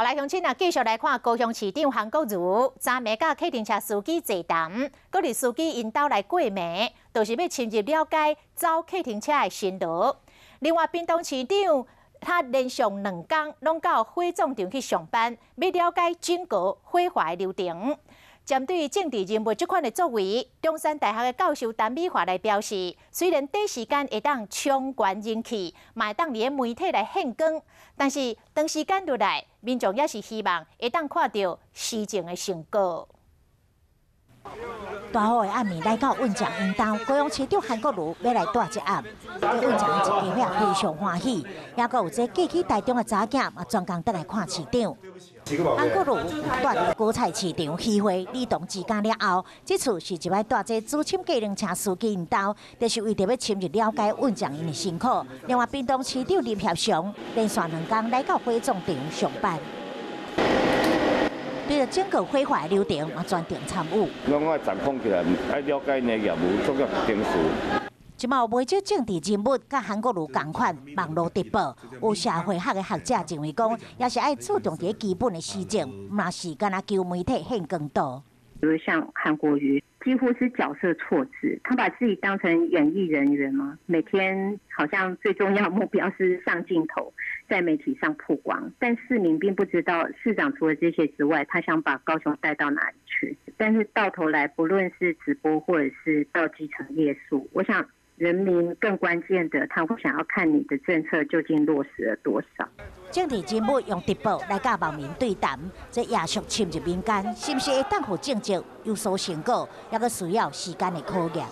好來，鄉親啊，繼續來看高雄市長韓國瑜，昨暝佮客運車司機座談，閣佇司機𪜶兜來過暝，就是欲深入了解走客運車的辛勞。另外，屏東市長他連續兩工攏到火葬場去上班，欲了解整個火化的流程。針對政治人物這款的作為，中山大學的教授陳美華來表示，雖然短時間會當衝懸人氣，嘛會當佇咧媒體來現光，但是長時間落來，民眾也是希望會當看著施政的成果。大雨的暗暝來到運將𪜶兜，高雄市長韓國瑜欲來蹛一暗，這運將𪜶一家伙非常歡喜，也閣有這嫁去台中的查某囝嘛專工轉來看市長。韓國瑜蹛果菜市場墟會里董之間了後，這次是一擺蹛這資深計程車司機𪜶兜，就是為著欲深入了解運將𪜶的辛苦。另外，屏東市長林協祥連續兩工來到火葬場上班。對著整個火化流程嘛全程參與。攏愛掌控起來，愛了解𪜶的業務，作業程序。這馬有袂少政治人物佮韓國瑜仝款網路直播，有社會學的學者認為講，也是愛注重佇基本的施政，毋是干焦求媒體現光多。比如像韓國瑜，幾乎是角色錯置，他把自己當成演藝人員嗎？每天好像最重要目標是上鏡頭，在媒體上曝光，但市民並不知道市長除了這些之外，他想把高雄帶到哪裡去。但是到頭來，不論是直播或者是到基層夜宿，我想人民更關鍵的，他會想要看你的政策究竟落實了多少。政治人物用直播來佮網民對談，這也屬深入民間，是毋是會當予政績有所成果，猶閣需要時間的考驗。